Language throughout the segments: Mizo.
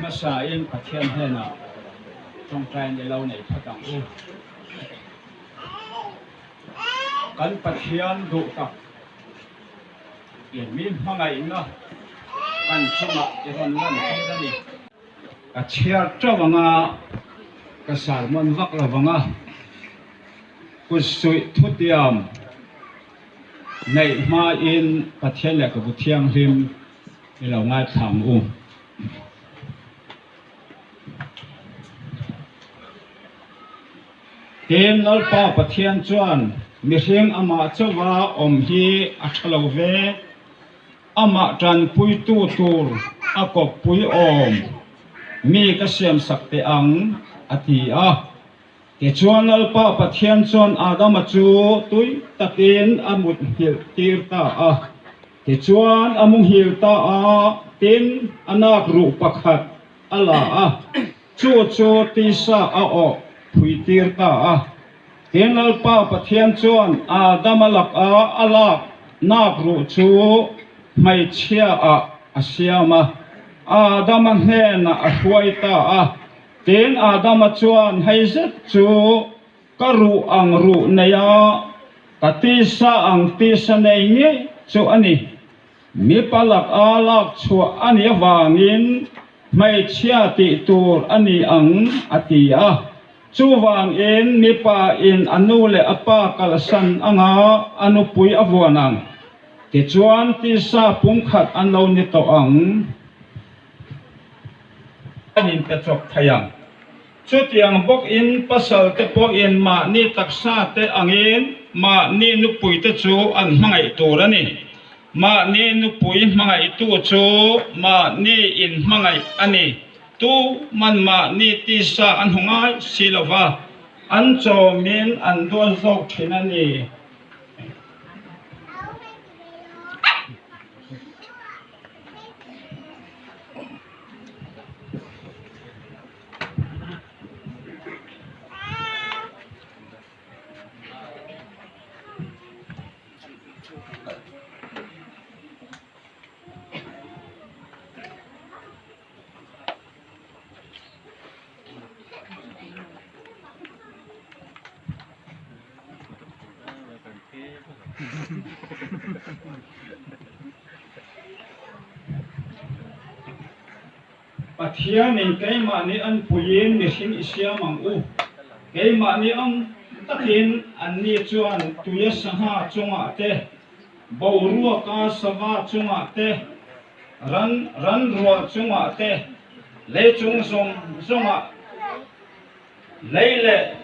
Hmasain Pathian hnenah tawngtaina i lo nei phawt ang u. Kan Pathian duh tak i mi hmangaihna kan chungah i rawn lan tir a ni. Ka chhiar teuh ang a, ka sermon vak lo vang a, kutsuih thutiam neih hmain Pathian lehkhabu thianghlim i lo ngaithla ang u. Tin, Lalpa Pathian chuan mihring amah chauha awm hi a tha lo ve, amah tanpuitu tur a kawppui awm mi ka siamsak teh ang, a ti a. Tichuan Lalpa Pathian chuan Adama chu tui takin a mut nghilh tir ta a. Tichuan a mu nghil ta a, tin, a nak ruh pakhat a la a, chu chu tisa a awh phui tir ta a. Tin, Lalpa Pathian chuan Adama laka a lak nak ruh chu hmeichhia ah a siam a, Adama hnenah a hruai ta a. Tin, Adama chuan hei zet chu ka ruh ang ruh nei a, ka tisa ang tisa nei ngei chu a ni. Mipa laka lak chhuah a nih avangin hmeichhia tih tur a ni ang, a ti a. Chuvangin mipa in a nu leh a pa kalsan anga a nupui a vuan ang. Tichuan tisa pumkhat an lo ni tawh ang. An inpe chawp thei ang. Chutiang bawkin pasalte pawhin mahni taksate angin mahni nupuite chu an hmangaih tur a ni. Mahni nupui hmangaihtu chu mahni inhmangaih a ni. Tu man mahni tisa an hmu ngai si lo va, an chawmin an duat zawk thin a ni. Pathianin keimahni an puiin mihring i siam ang u. Keimahni ang takin anni chuan tuia sangha chungah te, boruaka sava chungah te, ran ranrual chungah te, lei chung zawng zawngah lei leh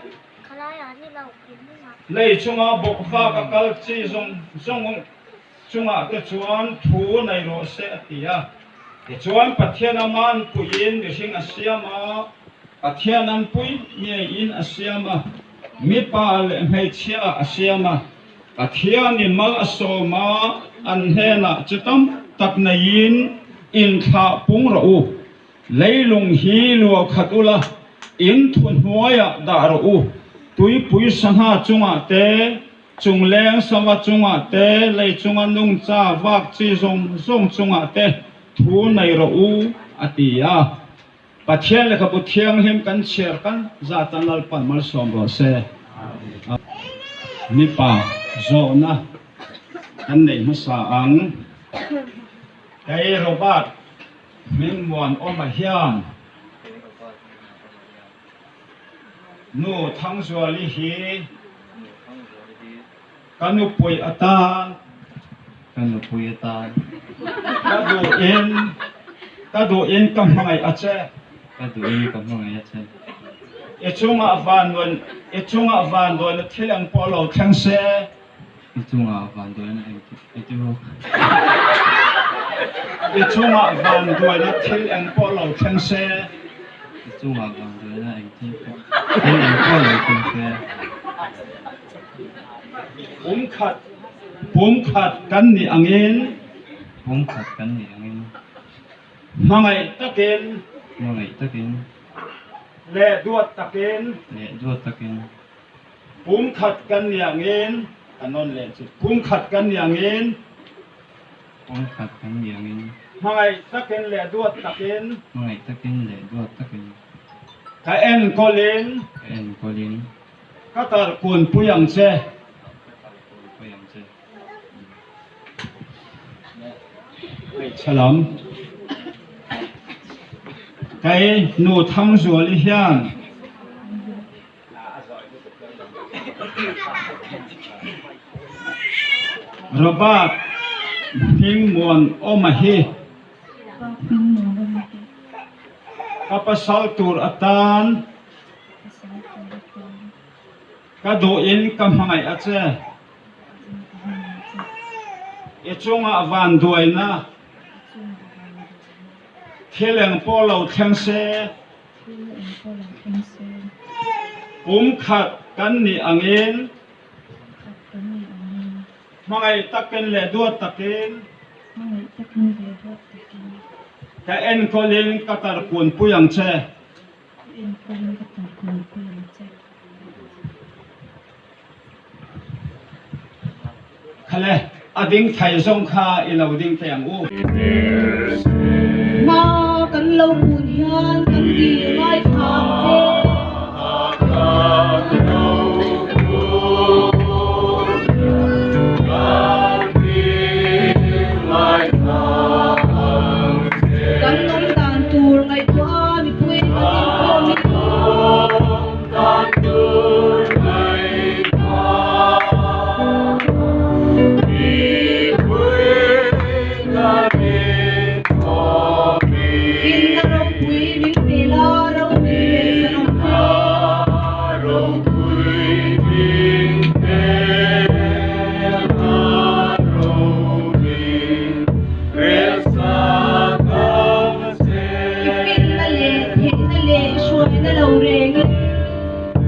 lei chunga bawkvak a kal chi zawng zawng chungah te chuan thu nei rawh se a ti a. Tichuan Pathian aman puiin mihring a siam a, Pathian an pui ngeiin a siam a, mipa leh hmeichhia a siam a. Pathianin mal a sawm a, an hnenah chi tam tak neiin inthlah pung rawh u. Leilung hi luah khat ula, in thuhnuaiah dah rawh u. Tuipui sangha chungah te, chungleng sava chungah te, lei chunga nungcha vak chi zawng zawng chungah te thu nei rawh u, a ti a. Pathian lehkhabu thianghlim kan chhiar kan zat a Lalpan malsawm rawh se. Mipa zawhna kan neih hmasa ang. Kei Robert Hmingmuanawma hian Nu Thangzuali hi ka nupui atan Ka nupui atan. Ka duhin ka duhin ka hmangaih a che. Ka duhin ka hmangaih a che. I chungah vanduain i chungah vanduaina thil eng pawh lo thleng se. I chungah vanduaina eng eng ti maw? I chungah vanduaina thil eng pawh lo thleng se. I chungah vanduaina eng thil pawh thil eng pawh lo thleng se. Pumkhat pumkhat kan nih angin. Pumkhat kan nih angin. Hmangaih takin. Hmangaih takin. Leh duat takin. Leh duat takin. Pumkhat kan nih angin, ka nawn leh chu, pumkhat kan nih angin. Pumkhat kan nih angin. Hmangaih takin leh duat takin. Hmangaih takin leh. takin. Ka enkawlin. Ka enkawlin. Ka tarkunpui ang che. Ka tarkunpui ang che. Hmeichhe lam. Kei nu Thangzuali hian. Robert Hmingmuanawma hi ka pasal tur atan ka duhin ka hmangaih a che. I chungah vanduaina thil engpawh lo thleng se. Thil eng pawh lo thleng se. Pum khat kan nih angin. Pum khat kan nih angin. Hmangaih takin leh duat takin. Hmangaih takin leh duat takin. Ka enkawlin ka tarkunpui ang che. Ka enkawlin ka tarkunpui ang che. Khale, a ding thei zawng kha i lo ding thei ang u. Hma kan lo.